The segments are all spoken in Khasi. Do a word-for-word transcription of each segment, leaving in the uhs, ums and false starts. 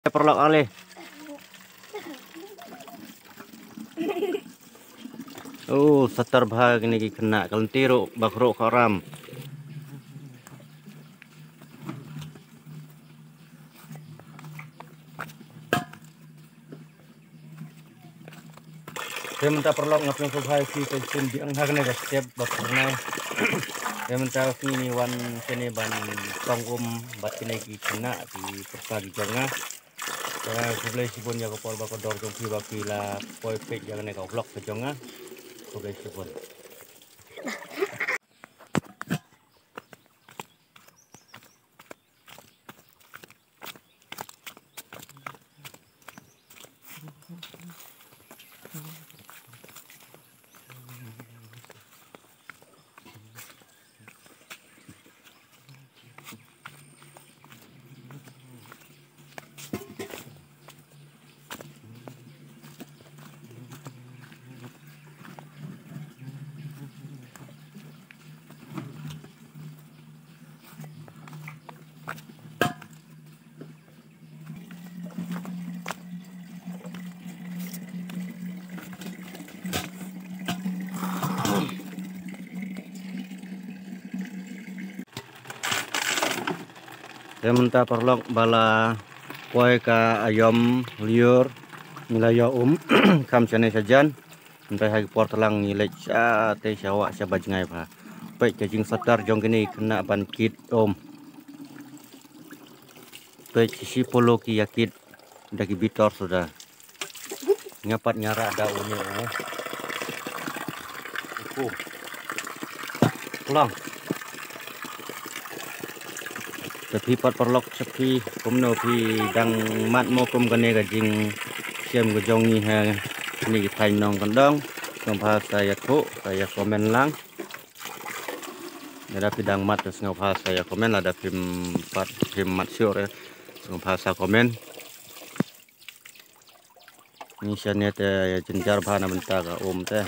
Paralok ale. Oh, satar bha kine ki khynnah, ka lynti ruh ba khruh khram. Te mynta paralok nga pynshai phi ka jingbiang ha kane ka step ba pyrnai. Te mynta ngi wan shane ban tong um bad kine ki khynnah ki pyrsa ki jong nga. Te khublei shibun ïa ka por bad ka dor jong phi ba phi la poi peit ïa kane ka vlog ka jong nga. Khublei shibun. Te mynta paralok ba la poi ka aïom lyiur, ngi la ïoh um kham shane shajan. Mynta ha ki por tlang ngi leit sha te sha wah sha ba jngai bha. Peit ka jingsatar jong kine ki khynnah ban kit um. Peit shi polo ki ïa kit da ki bitor suda. Nga pat nga rah da une u. Uku. Pulang. Te phi pat paralok sha phi kumno phi dang mad mo kum kane ka jingshem ka jong ngi ha kine ki thaiñ nongkyndong. Sngewbha sa ïathuh, sa ïa comment lang. Lada phi dang mad te sngewbha sa ïa comment, lada phim pat phim mad shuh re sngewbha sa comment. Ngi shane te ïa jynjar bha na bynta ka um te.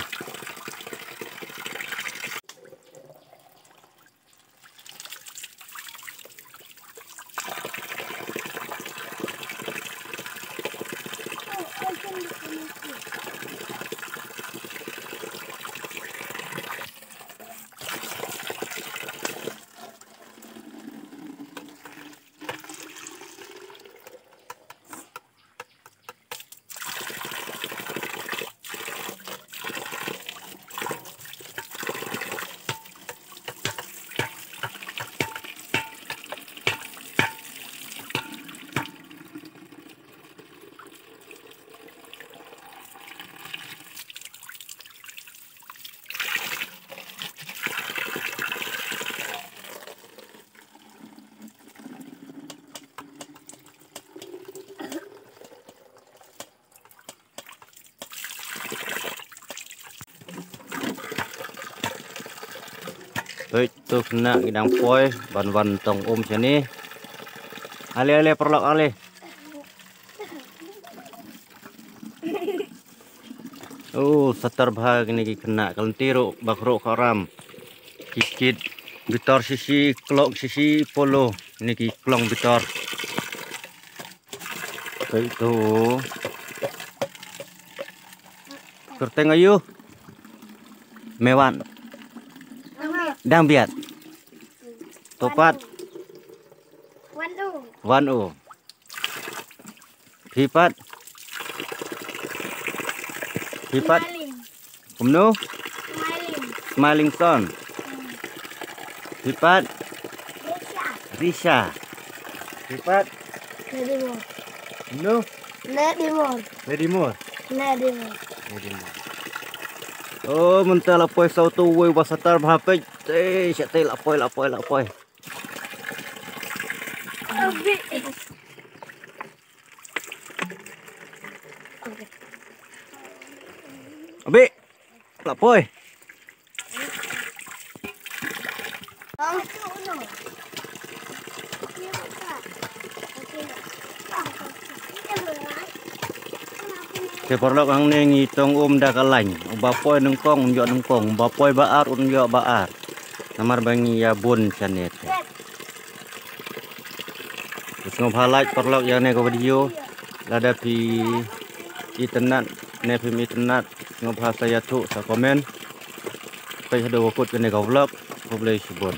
Peit tu khynnah ki dang poi ban wan tong um shane. Ale ale paralok ale. Oh, satar bha kine ki khynnah, ka lynti ruh ba khruh khram. Ki kit bitor shi shi, klok shi shi polo, kine ki klong bitor. Peit tu. Kyrteng aïu? Mewan. Dang biat. To pat. Wan u. Wan u. Phi pat. Phi pat. Smiling. Kumno? Smiling. Smiling Son. Hmm. Phi pat. Risha. Risha. Phi pat. Nadimor. Kumno? Nadimor. Nadimor. Nadimor. Nadimor. Oh, mynta la poi sa uto uwei uba satar bha peit. Te, sha te la poi, la poi, la poi. Abi. Abi. La poi. Te paralok hangne ngi tong um da ka lain. Uba poi nyngkong un ïoh nyngkong, uba poi ba ar un ïoh ba ar. Namar ba ngi ïa bun shane te. Sngewbha like paralok ïa kane ka video. Lada phi itynnad ne phim itynnad, nga ba sa ïathuh sa comment. Peit haduh ba kut kane ka vlog. Khublei shibun.